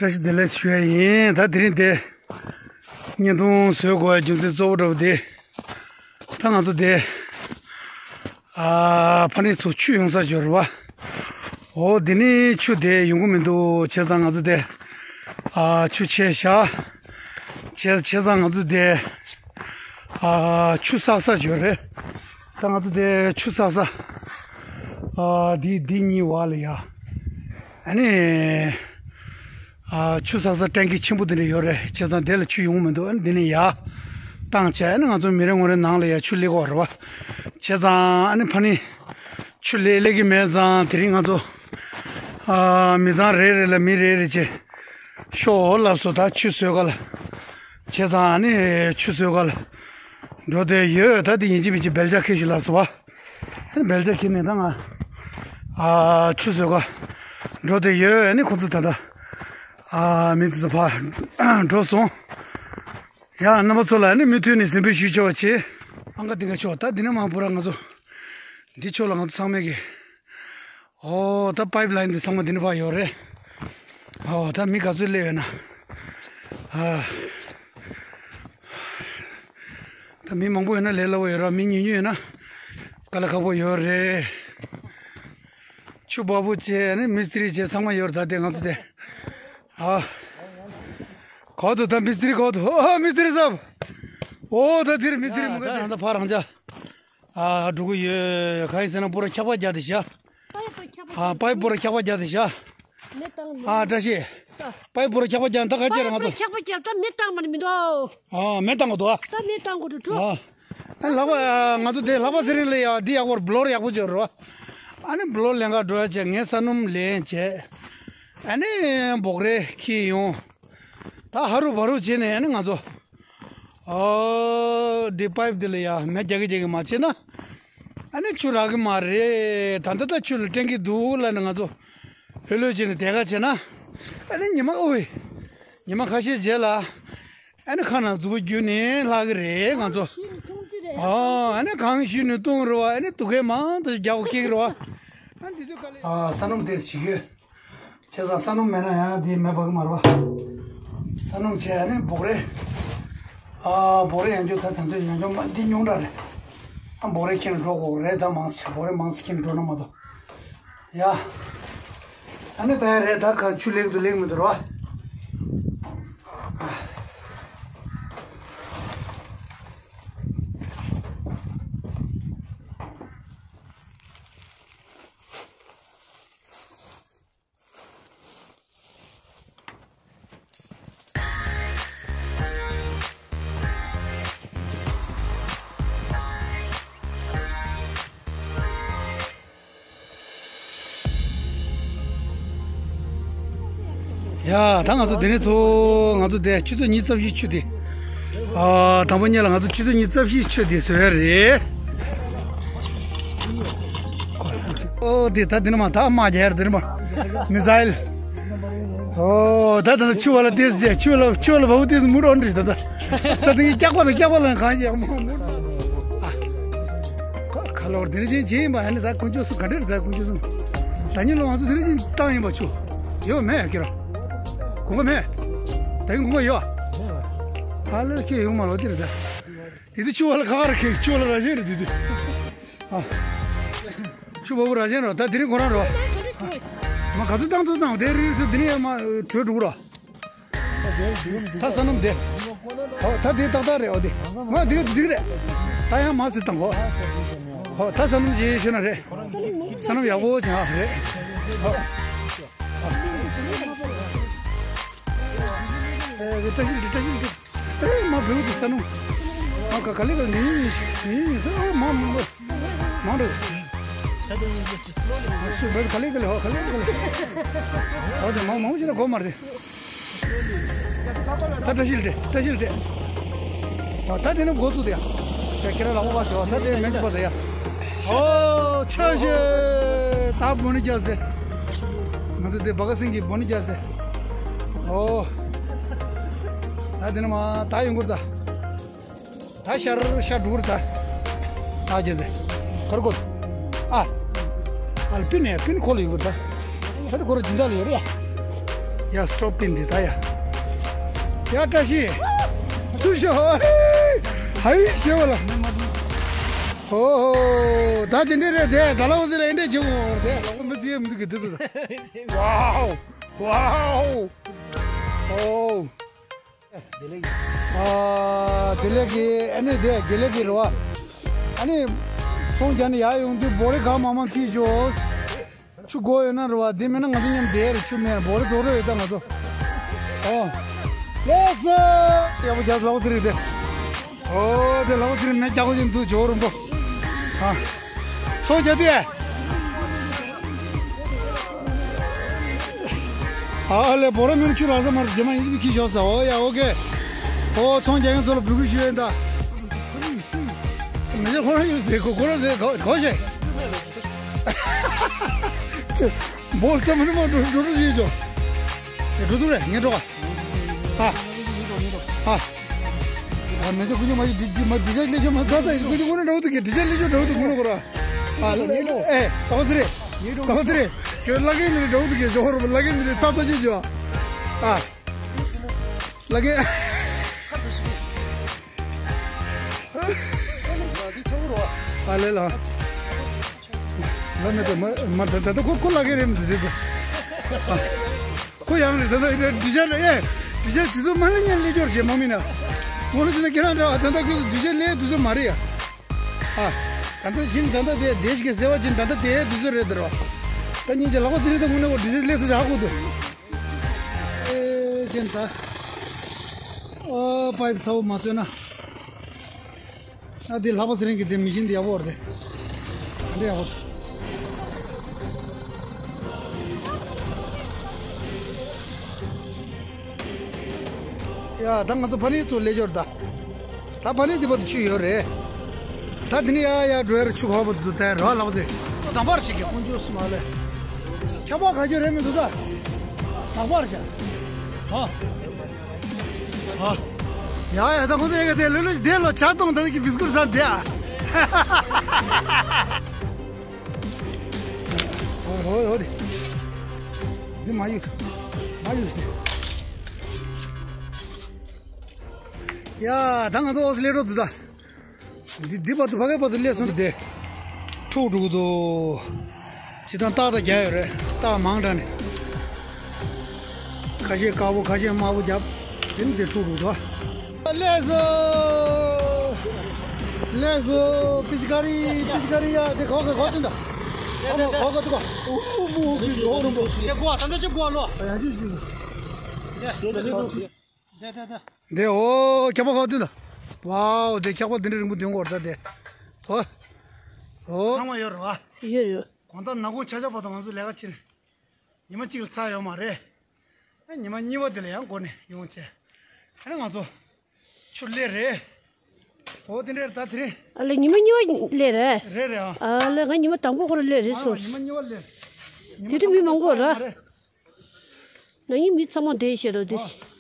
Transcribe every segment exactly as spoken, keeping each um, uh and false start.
བཀྲ་ཤིས་བདེ་ལེགས་ཞུ་ཡ་ཡིན། ད་དེ་རིང་དེ་བརྙན་ཐུང་བཟོ་དགོས་པའི་རྒྱུ་མཚན་གཙོ་བོ་འདྲ་བོ་དེ། ད་ང་ཚོ་དེ་ཨ་ཕ་ནི་ཚོ་ཆུ་ཡོང་ས་ཞོར་བ། འོ་དེ་ནི་ཆུ་དེ་ཡོང་གི་མི་འདུག་བྱས་ཙང་ང་ཚོ་དེ་ཨ་ཆུ་ཆད་བཞག་བྱས་བྱས་ཙང་ང་ཚོ་དེ་ཨ་ཆུ་བསགས་ས་ཞོར་རེད། ད་ང་ཚོ་དེ་ཆུ་བསགས་ས་ཨ་འདི་འདི་གཉིས་བར་ལ་ཡ། ཨ་ནི། ཨ་ཆུ་བསགས་ས་ཊེང་ཀི་ཆེན་པོ་དེ་འདྲ་ཡོད་རེད། བྱས་ཙང་དེ་ལ་ཆུ་ཡོང་མི་འདུག་ཨ་ནི་དེ་ནས་ཡར་བཏང་བྱས། ཨ་ནི་ང་ཚོ་མི་རེ་ངོ་རེ་ནང་ལ་ཡར་ཆུ་སླེབས་ཀྱི་ཡོད་རེད་པ། བྱས་ཙང་ཨ་ནི་ཕ་ནི་ཆུ་སླེབས་སླེབས་ཀྱི་མེད་ཙང་དེ་རིང་ང་ཚོ་ཨ་མི་ཚང་རེ་རེ་ལ་མི་རེ་རེ་བྱས་ཤོག་ལབ་སོང་། ད་ཆུ་བཟོས་ག་ལ། བྱས་ཙང་ཨ་ནི་ཆུ་བཟོས་ག་ལ་འགྲོ་བསྡད་ཡོད། ད་དེ་ཡིན་གཅིག་མིན་གཅིག་བེལ་ཅ་ཁྱེར་ཤོག་ལབ་སོང་བ། ཨ་ནི་བེལ་ཅ་ཁྱེར་ནས་ད་ང་ཨ་ཆུ་བཟོས་ག་འགྲོ་བསྡད་ཡོད། ཨ་ནི་ཁོ་ཚོ་ད་ལྟ་ཨ་མི་དེ་ཚོ་ཕར་འགྲོ་སོང་། ཡ་རྣམ་པ་ཚོ་ལ་ཨ་ནི་མུ་མཐུད་ནས་གཟིགས་འབུལ་ཞུ་ཆོག་པ་བྱེད། ཨང་ཀ་འདི་ག་ཆོག་ད་འདི་ནས་མར་པུ་ར་ང་ཚོ་འདི་ཕྱོགས་ལ་ང་ཚོ་ཚང་མས་ཀྱི། ཨོ་ད་པའིབ་ལའིན་འདི་ཚང་མ་འདི་ནས་ཕར་ཡོད་རེད། ཨོ་ད་མི་ག་ཚོད་སླེབས་ཡོད་ན། ཨ། ད་མི་མང་པོ་ཡོད་ན་ལས་སླ་པོ་ཡོད་ར། མི་ཉུང་ཉུང་ཡོད་ན་དཀའ་ལས་ཁག་པོ་ཡོད་རེད། ཆུ་འབབ་པོ་བྱས་ནས་མི་སི་ཏི་རི་བྱས་ཚང་མ་ཡོད་རེད། ད་དེ་ང་ཚོ་དེ། ཨ། གོ་ཐུབ་ད་མི་སི་ཏི་རི་གོ་ཐུབ། ཨོ་མི་སི་ཏི་རི་སབ། ཨོ་ད་དེར་མི་སི་ཏི་རི་མི་ག་ད་རང་ད་ཕ་རང་ཅག་ཨ་འགྲོ་གི་ཡོད། ག་ཡིན་ཟེར་ན་པུ་ར་འཁྱག་པ་རྒྱག་དེ་བཞག་པའི་པུ་ར་འཁྱག་པ། ཨ་པའི་པུ་ར་འཁྱག་པ་རྒྱག་དེ་བཞག་མེ་བཏང་མ། ཨ་བཀྲ་ཤིས། པའི་པུ་ར་འཁྱག་པ་རྒྱག་ད་ག་ཅེ་ར་ང་ཚོ། པའི་པུ་ར་འཁྱག་པ་རྒྱག་ད་མེ་བཏང་མ་ནི་མི་འདུག་ཨ་མེ་བཏང་གི་འདུག་ད་མེ་བཏང་གི་འདུག་ཨ་ཨ་ལག་པ་ང་ཚོ་དེ་ལྷག་པ་ཚེ་རིང་ལ་ཡ་འདི་ཡག་པོ་རེད། བི་ལོག་ཡག་པོ་བྱོས་རོགས། ཨ་ནི་བི་ལོག་ལེན་ག་འགྲོ་ཡ་བྱས། ངས་ས་སྣུམ་ལེན་བྱས། ཨ་ནི་འབོག་རས་འཁྱེར་ཡོང་། ད་ཧ་རུ་བ་རུ་བྱས་ནས་ཨ་ནི་ང་ཚོ། ཨོ། འདི་པའིབ་འདི་ལ་ཡ་མེ་རྒྱག་གི་རྒྱག་གི་མ་བྱས་ན། ཨ་ནི་ཆུ་རག་གི་མ་རེད། ད་ལྟ་ད་ཆུ་ལ་ཊེང་ཀི་འདུག་ལབ་ནས་ང་ཚོ་ལྷོད་ལྷོད་བྱས་ནས་བསྡད་ག་བྱས་ན། ཨ་ནི་ཉི་མ་ཨོ་ཝེ། ཉི་མ་ཁ་ཤས་རྗེས་ལ། ཨ་ནི་ཁ་ནང་མཛུབ་གུ་བརྒྱུས་ནས་ལྷག་གི་རེད་ང་ཚོ། ཨོ་ཨ་ནི་གང་ཞུས་ནས་བཏུང་རེད་བ། ཨ་ནི་དུ་གའི་མང་དུ་རྒྱག་པ་སྐྱེ་གི་རེད་བ། ཨ་འདི་དུས་ག་ལེ། ཨ་ས་སྣུམ་དེ་བྱེད་ཀྱི་ཡོད། བྱས་ཙང་ས་སྣུམ་མེད་ན་ཡང་དེ་མེད་པ་གི་མ་རེད་བ། ས་སྣུམ་བྱས་ནས་འབོག་རས། ཨ་འབོག་རས་ཡང་ཅུང་ད་ད་ཚོད་ཡང་ཅུང་མ་འདི་ཉུང་དྲགས་རེད། ཨ་འབོག་རས་ཁྱེར་འགྲོ་དགོས་རེད། ད་མང་ཆེ་འབོག་རས་མང་ཆེ་ཁྱེར་འགྲོ་ན་མ་གཏོགས། ཡ། ཨ་ནི་ད་ཡ་རེད། ད་ག་ཆུ་ལེགས་འདུག་ལེགས་མི་འདུག་རོ། ཡ། ད་ང་ཚོ་འདི་ནས་ཚུར་ང་ཚོ་འདི་ཆུ་ཚོད་ཉི་ཤུ་རྩ་བཞི་ཆུ་འདི། ཨ་དང་པོ་ཉིད་ལ་ང་ཚོ་ཆུ་ཚོད་ཉི་ཤུ་རྩ་བཞི་ཆུ་འདི་བཟོས་རེད། ཨོ་འདི་ད་འདི་ནས་མར་ད་དམག་རྒྱག་ཡ་རེད། འདི་ནས་མར་མི་སི་ཡལ། ཨོ་ད་ད་ཆུ་བ་ལ་དེ་ཟེར། ཆུ་བ་ལ་ཆུ་བ་ལ་བ་བུ་དེ་མུར་འོན་རེད། ད་ད་ས་དེ་གི་སྐྱག་པ་དང་སྐྱག་པ་ལ་གང་ཡག་མོ་མུར། ཨ་ཁ་ལོར་དེ་འདྲ་ཅན་བྱེད་ཡིན་པ། ཨ་ནི་ད་དཀོན་མཆོག་གསུམ་ག་འདྲ་རེད། ད་དཀོན་མཆོག་གསུམ་ད་ཉིན་ལོ་ང་ཚོ་དེ་འདྲ་ཅན་བཏང་ཡིན་པ། ཆུ་ཡོད་མེད་ཁྱེད་རང་གོ་ག་མེད། ད་ཡིན་གོ་ག་ཡོད། ཨ་ལེ་ཁྱེད་ཡོང་མ་ལོ་དེ་རེད། ད་དེ་དུས་ཆུ་བ་ལ་ཁ་ཁ་ར་ཁེ་ཆུ་བ་ལ་ར་ཅན་རེད། དེ་དུས་ཨ་ཆུ་བ་བུ་ར་ཅན་རོ། ད་དེ་རིང་ཁོ་རང་རོ། མ་ག་ཚོད་བཏང་ཚོད་བཏང་། དེ་རིང་སུ་དེ་ནས་མ་བྲོས་འགྲོ་ར། ད་ས་སྣུམ་དེ། ཨོ་ད་དེ་ཏག་ཏག་རེད། ཨོ་དེ་མ་དེ་འགྲིག་རེད། ད་ཡང་མ་ཟིག་བཏང་གོ། ཨོ་ད་ས་སྣུམ་ཅིག་ཤོད་ན་རེད། ས་སྣུམ་ཡག་པོ་ཅིག་ཨ་རེད། ཨོ་ཨེ་བཀྲ་ཤིས་བཀྲ་ཤིས་བཀྲ་ཨེ་མ་བེའུ་དེ་ས་སྣུམ་ཨ་ག་ག་ལེ་ག་ལེ་ནི་ནི་ས་ཨེ་མ་མ་མ་རེད། ཨ་སུ་བེ་ག་ལེ་ག་ལེ་ཧོ་ག་ལེ་ག་ལེ། ཨོ་དེ་མ་མ་མ་ཅིག་ན་གོ་མ་རེད། ད་བཀྲ་ཤིས་ལ་སྤྲད། བཀྲ་ཤིས་ལ་སྤྲད། ཨོ་ད་དེ་ནི་འགོ་བཙུགས་དེ་ཡ། ད་ཁྱེད་རང་ལ་འོ་བ་ཟེར་བ། ད་དེ་མེན་ཅི་པ་ཟེར་ཡ། ཨོ་ཆ་ཤེས། ད་བོ་ནི་རྒྱ་ཟེ། ང་ཚོ་དེ་བ་ག་སིང་གི་བོ་ནི་རྒྱ་ཟེ། ཨོ་ད་དེ་ནི་མ་ད་ཡོང་གོ་ད། ད་ཤར་ཤར་འགྲོ་གི་རེད་ད། ཨ་ཇེ་ཟེ། ཁར་གོ། ཨ། ཨ་ལ་པིན་ནས་པིན་ཁོ་ལ་ཡོད་གི་རེད་ད། ད་ད་ཁོ་ར་སྦྱིན་བདག་ལ་ཡོད་རེད་ཡ། ཡ་སི་ཊོབ་པིན་འདི་ད་ཡ། ཡ་བཀྲ་ཤིས། ཚུར་ཤོག་ཧའི་ཧའི་ཞེས་པ་ལ། ཧོ་ཧོ། ད་དེ་འདྲས་རེད་དེ། ད་ལ་བ་ཟེར་ཨེ་འདྲས་བྱེད་དགོས་རེད་དེ། ལ་བ་མི་ཚེ་མི་འདུག་གི་འདུག་འདུག་ཝའོ། ཝའོ། ཧོ། དེ་ལས་ཀྱི། ཨ་དེ་ལས་ཀྱི་ཨ་ནི་དེ་དགེ་ལེགས་ཀྱི་རེད་བ། ཨ་ནི་ཚོང་རྒྱག་ནས་ཡར་ཡོང་དུས་བོ་རི་གང་མང་མང་ཁྱེར་ཤོག་ཆུ་དགོས་ཡོད་ན་རེད་བ། དེ་མེད་ན་ང་ཚོ་མཉམ་བསྡད་རེད། ཆུ་མེད། བོ་རི་རྡོག་རོ་ཡོད་ད་ང་ཚོ། ཨོ། ལགས་སོ། ཡག་པོ་རྒྱག་ལག་པ་ཚེ་རིང་དེ། ཨོ་དེ་ལག་པ་ཚེ་རིང་མེད་རྒྱག་གོ་ཅིག་འདུག་ཇོ་བོ་རིན་པོ། ཨ། ཚོང་རྒྱག་དུས། ཨ་ལས་བོ་ར་མེར་ཆུ་རག་ས་མར་རྗེས་མ་ཡིན་གྱི་ཤོག་ས། ཨོ་ཡ་ཨོ་ཀེ། ཨོ་ཚོང་རྒྱག་མཁན་ཚོ་ལ་འབོད་སྐུལ་ཞུ་ཡིན་ད། མི་ཚེ་ཁོ་རང་ཡོད་དེ་ཁོ་ཁོ་རང་དེ་གོ་གོ་ཤེས། བོ་ལ་ཙམ་མི་མ་འགྲོ་འགྲོ་འགྲོ་ཞེས་ཆོག་འགྲོ་འདུག་རེད་ངས་འགྲོ་ག་ཨ། ཨ། ཨ་མེ་ཚོ་ཀུ་ཅོ་མ་ཡི་འདི་འདི་མ་འདི་ཅག་ལས་ཆོག་མ་ཚ་ཚ་ཡི་ཀུ་ཅོ་ངོ་ནས་འགྲོ་འདུག་གི་འདི་ཅག་ལས་ཆོག་འགྲོ་འདུག་ངོ་ནས་ཁོ་ར། ཨ་ལ་ཨེ་ཏོག་ཙི་རེད། ཏོག་ཙི་རེད། ཁྱོད་ལ་གེ་མི་རེད་འགྲོ་འདུག་གི་ཇོ་ཧོར་ལ་གེ་མི་རེད་ཚ་ཚ་ཅི་ཅོ། ཨ། ལ་གེ། ཨ་ལེ་ལ། ང་མེད་དོ་མ་མ་ད་ད་ཁོ་ཁོ་ལ་གེ་རེད་མི་འདུག་དེ། ཁོ་ཡང་རེད་ད་ད་འདི་ཆ་ལ་ཨེ། འདི་ཆ་དེ་ཚོ་མ་ལ་ཉན་ལས་སྐྱོར་བྱེད་མ་མིན་ན། ངོ་ལ་ཅི་ན་ཁྱེད་རང་འདྲ་བ་ད་ད་ཁོ་འདི་ཆ་ལས་དེ་ཚོ་མ་རེད་ཡ། ཨ། ད་ད་བཞིན་ད་ད་དེ་བདེ་ཞིག་གི་ཟེར་བ་ཅིན་ད་ད་དེ་དེ་ཚོ་རེད་དེ་རོ། ད་ཉིན་གྱི་ལག་པ་དེ་རེད་ད་ངོ་ནས་འོ་འདི་ཆ་ལས་ཚོ་བྱ་དགོས་འདུག་ཨེ་ཅན་ད། ཨོ་པའི་ཚ་བོ་མ་ཚོས་ན། ཨ་དེ་ལྷག་པ་ཚེ་རིང་གི་དེ་མི་ཤིན་དེ་ཡག་པོ་རེད། ག་འདྲ་ཡག་པོ་ཚོ། ཡ་ད་ང་ཚོ་ཕ་ནི་ཚོ་ལས་འབྱོར་ད། ད་ཕ་ནི་དེ་བར་དུ་ཆུ་ཡོད་རེད། ད་དེ་ནི་ཡ་ཡ་འགྲོ་ཡ་རུ་ཆུ་ཁོག་པ་དེ་ཚོ་དེ་རོ་ལྷག་པ་ཚེ་རིང་། དང་པར་ཞིག་གི་ཀུན་སྤྱོད་སུ་མ་ལས། ཁྱབ་པ་ག་རྒྱུ་རེད་མི་འདུག་ད། དང་པར་བྱ། ཧ། ཡ་ཡ་ད་ཁོ་ཚོ་ཡ་ག་དེ་ལོ་ལོ་དེ་ལོ་ཆ་གཏོང་ད་གི་བིས་ཀུར་ཟ་དེ་ཨ། ཧོ་ཧོ་ཧོ་དེ། འདི་མ་ཡུག་མ་ཡུག་དེ། ཡ་ད་ང་ཚོ་ཨོ་སི་ལེ་རོ་དུ་ད། འདི་འདི་བར་དུ་ཕ་གའི་བར་དུ་སླེབས་སོང་དེ། འཁྲུག་འགྲོ་གི་འདུག་སྤྱི་བཏང་སྟག་ད་རྒྱག་ཡོད་རེད་སྟག་མང་དྲགས་ནས། ཁ་ཤས་དཀར་པོ་ཁ་ཤས་དམར་པོ་རྒྱབ། དེ་ནི་དེ་འཁྲུག་འགྲོ་གི་འདུག་སླེབས་སོང་། སླེབས་སོང་། ཕི་ཅི་ཀ་རི་ཕི་ཅི་ཀ་རི་ཡ་དེ་གོ་ག་གོ་དེ་འདྲ། གོ་ག་གོ་ག་དེ་གོ། ཨུ་ཨུ་མུ་ཨུ་པི་ཡོ་རུ་མུ། དེ་གོ་ད་འདྲ་ཅིག་གོ་ལོ། ཡང་ཅི་ཞིག་དེ་དེ་དེ། དེ་དེ་དེ། འདི་འོ་ཁྱག་པ་ཁ་བཏུན་ད། ཝའོ་དེ་ཁྱག་པ་འདི་འདྲ་རིང་པོ་འདོན་གོ་ར་ད་དེ། ཨོ། ཨོ། ཚང་མ་ཡོད་རེད་བ། ཡོད་ཡོད། གང་ལྟར་ནག་ཁུང་ཆ་ཆ་བར་དུ་ང་ཚོ་ལས་ཀ་བྱེད་ནས། ཉི་མ་གཅིག་ལ་ཚར་ཡོད་མ་རེད། ཨ་ཉི་མ་གཉིས་པ་དེ་ལ་ཡང་འགོ་ནས་ཡོང་བྱས། ཨ་ནི་ང་ཚོ་ཆུ་སླེབས་རེད། ཨོ་དེ་འདྲ་རེད་ད་དེ་རིང་། ཨ་ལས་ཉི་མ་གཉིས་པ་སླེབས་རེད། རེད་རེད་ཨ། ཨ་ལས་ང་ཉི་མ་དང་པོ་ཁོ་རང་སླེབས་རེད་ཨ་སོང་། ཉི་མ་གཉིས་པ་སླེབས། དེ་དུས་མི་མང་པོ་ར། ཉི་མ་དང་པོ་ཚར་ཡོད་མ་རེད། ན་ཡིན་མི་ཚང་མ་བསྡད་བཤད་རོགས་བསྡད།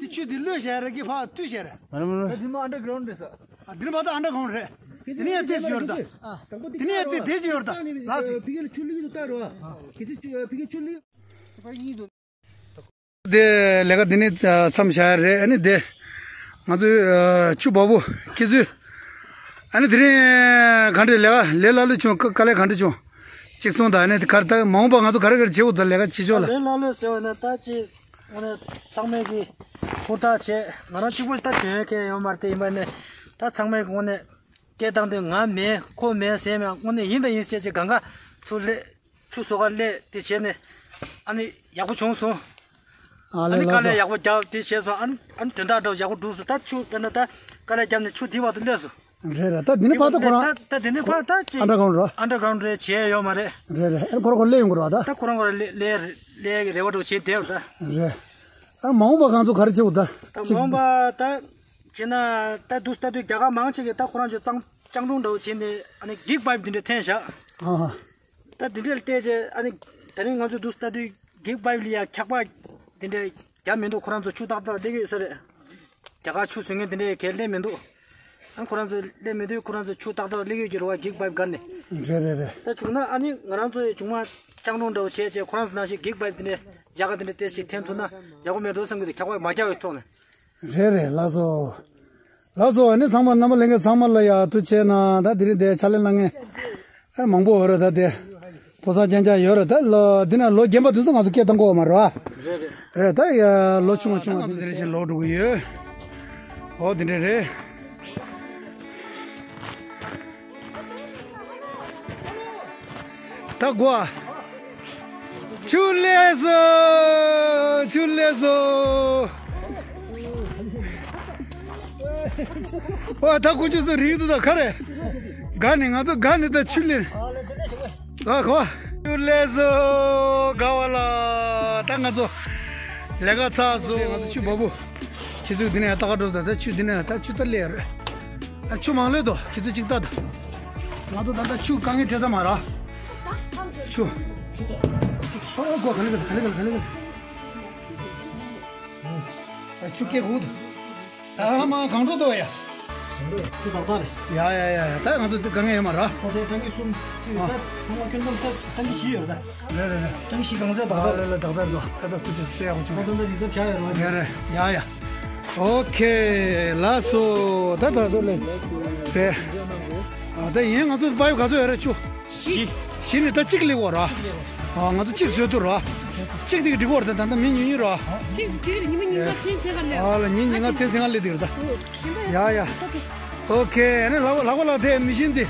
འདི་ཆུ་འདི་གློད་བྱས་ར་གི་ཕར་བཏུས་བྱས་ར། མ་རེད་མ་རེད། འདི་མ་ཨན་ཌར་གྷ་རའུན་ཌ་རེད་ས། ཨ་འདི་ནི་མ་ད་ཨན་ཌར་གྷ་རའུན་ཌ་རེད། འདི་ནི་ཡང་ཏེས་ཡོད་ར་ད། འདི་ནི་ཡང་ཏེས་ཏེས་ཡོད་ར་ད། ལགས་སོ། ཕི་གེ་ལ་ཆུ་ལུག་གི་ད་ར། གི་ཚི་ཕི་གེ་ཆུ་ལུག་དེ་ལས་ཀ་འདི་ནས་མཚམས་བཞག་ཡ་རེད། ཨ་ནི་དེ་ང་ཚོའི་ཆུ་བ་བུ་ཁྱེད་ཚོས་ཨ་ནི་དེ་རིང་ག་འདྲས་ལས་ཀ་ལས་སླ་ལུས་བྱུང་དཀའ་ལས་ག་འདྲས་བྱུང་གཅིག་གསུངས་དང་། ཨ་ནི་དེ་གར་ད་མ་འོངས་པ་ང་ཚོ་ག་རེ་ག་རེ་བྱེད་དགོས་ད་ལས་ཀ་བྱེད་ཕྱོགས་ལ། ལས་སླ་ལུས་ཟེར་བ་ན་ད་ཅི་ཨ་ནི་ཚང་མས་ཀྱི་ཧུར་ཐག་བྱས་ང་རང་གཅིག་པུ་ད་དོན་གལ་ཡོད་མ་རེད་དེ་ཡིན་པ་ནས་ད་ཚང་མས་ཀྱི་ངོ་ནས་སྐད་བཏང་དུས་ང་མེད་ཁོ་མེད་ཟེར་མེད་དངོས་གནས་ཡིན་དང་ཡིན་ཟེར་བྱས་གང་ག་ཚུར་སླེབས། ཆུ་བཟོ་ག་སླེབས་དེ་བྱས་ནས་ཨ་ནི་ཡག་པོ་བྱུང་སོང་། ཨ་ཨ་ནི་ལས་དཀའ་ལས་ལགས་ཡག་པོ་རྒྱབ་དེ་བྱས་སོང་། ཨ་ནི་ཨ་ནི་དོན་དག་འདྲ་བོ་ཡག་པོ་འགྲུབ་སོང་། ད་ཆུ་དཔེར་ན་ད་དཀའ་ལས་རྒྱབ་ནས་ཆུ་འདི་བར་དུ་སླེབས་སོང་། རེད་རེད། ད་འདི་ནི་བར་དུ་ཁོ་རང་ད་ད་འདི་ནི་བར་ད་ཅི་ཨན་ཌར་གྷ་རའུན་ཌ་རེད། ཨན་ཌར་གྷ་རའུན་ཌ་རེད་བྱས་ཡོད་མ་རེད། རེད་རེད། ཨ་ནི་ཁོ་རང་ཁོ་སླེབས་ཡོང་གི་རེད་བ་ད། ད་ཁོ་རང་ཁོ་རང་སླེབས་སླེབས་ཀྱི་རེ་བ་འདྲ་བོ་བྱས་བསྡད་ཡོད་ད། རེད། ཨ་མ་འོངས་པ་ང་ཚོ་ག་རེ་བྱེད་དགོས་ད། ད་མ་འོངས་པ་ད་བྱས་ན་ད་དུས་ད་དུས་རྒྱ་གར་མང་ཆེ་གིས་ད་ཁོ་རང་ཚོ་གཙང་གཙང་སྦྲུང་འདྲ་བོ་བྱས་ནས་ཨ་ནི་གིག་པའིབ་འདི་འདྲ་འཐེན་བཞག་ཨ་ཧ། ད་འདི་འདྲ་ལ་བལྟས་རྗེས་ཨ་ནི་ད་རིང་ང་ཚོ་དུས་ད་དུས་གིག་པའིབ་ལ་ཡ་འཁྱག་པ་འདི་འདྲ་རྒྱབ་མི་འདུག་ཁོ་རང་ཚོ་ཆུ་ཏག་ཏག་སླེབས་ཀྱི་ཡོད་ས་རེད། རྒྱ་གར་ཆུ་བཟོ་མཁན་དེ་འདྲས་གལ་སླེབས་མི་འདུག་ཨ་ཁོ་རང་ཚོ་སླེབས་མི་འདུག་ཁོ་རང་ཚོ་ཆུ་ཏག་ཏག་སླེབས་ཡོད་ཀྱི་རེད་བ། གིག་བྷེབ་སྒར་ནས། རེད་རེད་རེད། ད་བྱུང་ན་ཨ་ནི་ང་རང་ཚོ་ཡི་ཆུང་མ་སྤྱང་གྲུང་འདྲ་བོ་བྱས་བྱས་ཁོ་རང་ཚོ་ནང་བཞིན་གིག་བྷེབ་དེ་འདྲས་ཡག་ག་དེ་འདྲས་ཏེ་ཞིག་འཐེན་ཐུབ་ན་ཡག་པོ་མེད་འགྲོ་བསམ་གི་འདུག་རྒྱ་གར་མ་རྒྱག་པའི་ཐོག་ནས། རེད་རེད། ལགས་སོ། ལགས་སོ། ཨ་ནི་ཚང་མ་རྣམ་པ་ལྷན་རྒྱས་ཚང་མ་ལ་ཡ་ཐུགས་རྗེ་གནང་། ད་དེ་རིང་དེ་ཕྱག་ལས་གནང་མཁན་ཨ་མང་པོ་ཡོད་རེད། ད་དེ་ཕོ་གསར་རྐྱང་རྐྱང་ཡོད་རེད། ད་ལོ་འདི་ན་ལོ་རྒན་པ་དེ་ཚོ་ང་ཚོ་སྐད་བཏང་གི་ཡོད་མ་རེད་བ། རེད་རེད། རེད། ད་ཡ་ལོ་ཆུང་བ་ཆུང་བ་དེ་ཚོ་དེ་རིང་ཕྱིན་ལོག་འགྲོ་གི་ཡོད། ཨོ་དེ་འདྲ་རེད། ད་གོ། ཆུ་ལེགས་སོ། ཆུ་ལེགས་སོ། ཨོ་ད་དཀོན་མཆོག་གསུམ་རིང་དུ་ད་ག་རེ། དགའ་ནི་ང་ཚོ་དགའ་ནི་ད་ཆུ་ལེན། ཨ་གོ། ཆུ་ལེགས་སོ། དགའ་བ་ལ། ད་ང་ཚོ་ལས་ཀ་ཚར་སོང་། ང་ཚོ་ཆུ་འབབ་བུ། ཁྱེད་ཚོས་འདི་ནས་ལྟ་ག་འགྲོ་ད། ད་ཆུ་འདི་ནས་ད་ཆུ་ད་སླེབས་རེད། ད་ཆུ་མང་ལོས་དོ། ཁྱེད་ཚོས་གཅིག་ལྟ་ད། ང་ཚོ་ད་ལྟ་ཆུ་དཀའ་ངལ་འཕྲད་ས་མ་ར། ཆུ། ཨོ་གོ་ག་ལེ་ག་ལེ་ག་ལེ་ག་ལེ་ག་ལེ། ད་ཆུ་སྐྱེ་གུ་ད། ད་མ་གང་འགྲོ་དོ་ཡ། ཆུ་ཏག་ཏག་རེད། ཡ་ཡ་ཡ་ཡ། ད་ང་ཚོ་འདི་དཀའ་ངལ་ཡོད་མ་ར། ད་ལྟའི་གྲངས་ཀྱི་གསུམ་གཅིག་ད་ཚང་མ་ཁྱོན་བསྡོམས་ད་གྲངས་ཀྱི་བཞི་ཡོད་ད། རེད་རེད་རེད། གྲངས་ཀྱི་བཞི་གང་ཚད་ད། ཨ་ལེ་ལེ་ཏག་ཏག་རེད་དོ། ད་ད་ཐུགས་རྗེ་ཆེ་ཡག་པོ་བྱུང་། ད་ད་ད་ཡིག་ཚབ་བྱ་ཡོད་ར། རེད་རེད། ཡ་ཡ། ཨོ་ཁེ། ལགས་སོ། ད་ད་དུ་ལེ། རེད། ཨ་ད་ཡིན་ང་ཚོ་པ་ཡོ་ག་ཚོད་ཡོད་ར་ཆུ། བཞི། བཞི་ནི་ད་གཅིག་ལེགས་བ་ར། ཨ་ང་ཚོ་གཅིག་བཟོས་ཐུབ་ར། གཅིག་དེ་གི་འགྲིག་བར་ད་ད་ད་མི་ཉུང་ཉུང་ར། གཅིག་གཅིག་ཉི་མ་ཉིན་ག་ཚན་ཚན་ག་ལེ། ཨ་ལ་ཉིན་ཉིན་ག་ཚན་ཚན་ག་ལེ་དེ་ར་ད། ཡ་ཡ། ཨོ་ཁེ། ཨ་ནི་ལག་པ་ལག་པ་ལག་དེ་མི་ཤིན་དེ།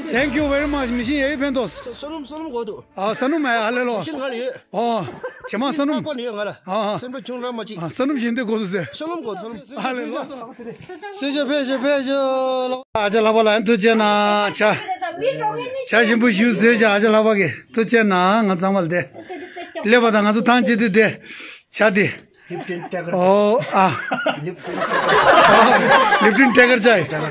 Thank you very much. མི་ཤིན་ཡ་ཡི་ཕན་ཐོགས། ས་ལུམ་ས་ལུམ་གོ་དུ། ཨ་ས་ནུ་མ་ཡ་ཨ་ལེ་ལོ། ཤིན་ག་ལེ་ཡོད། ཨོ། ཇེ་མང་ས་ནུམ། ཨ་ཨ། སེམས་པ་ཆུང་ར་མ་ཅིག་ཨ་ས་ནུམ་བཞིན་དེ་གོ་སོ་ཟེར། ས་ནུམ་གོ་ས་ནུམ། ཨ་ལེ་ལོ། སེ་ཤ་ཕེ་ཤ་ཕེ་ཤ་ལོ། ཨ་ཅག་ལྷག་པ་ལ་ཐུགས་རྗེ་གནང་། ཇ། ཇ་ཞིམ་པོ་ཞིག་བཟོས་བྱས་ཨ་ཅག་ལྷག་པ་གི་ཐུགས་རྗེ་གནང་། ང་ཚང་མ་ལ་དེ། སླེབས་པ་དང་ང་ཚོ་ཐང་ཆད་དུས་དེ། ཇ་དེ། ལིབ་ཏིན་ཏེ་ཀར། ཨོ་ཨ། ལིབ་ཏིན་ཏེ་ཀར། ལིབ་ཏིན་ཏེ་ཀར་ཇ་ཡིན།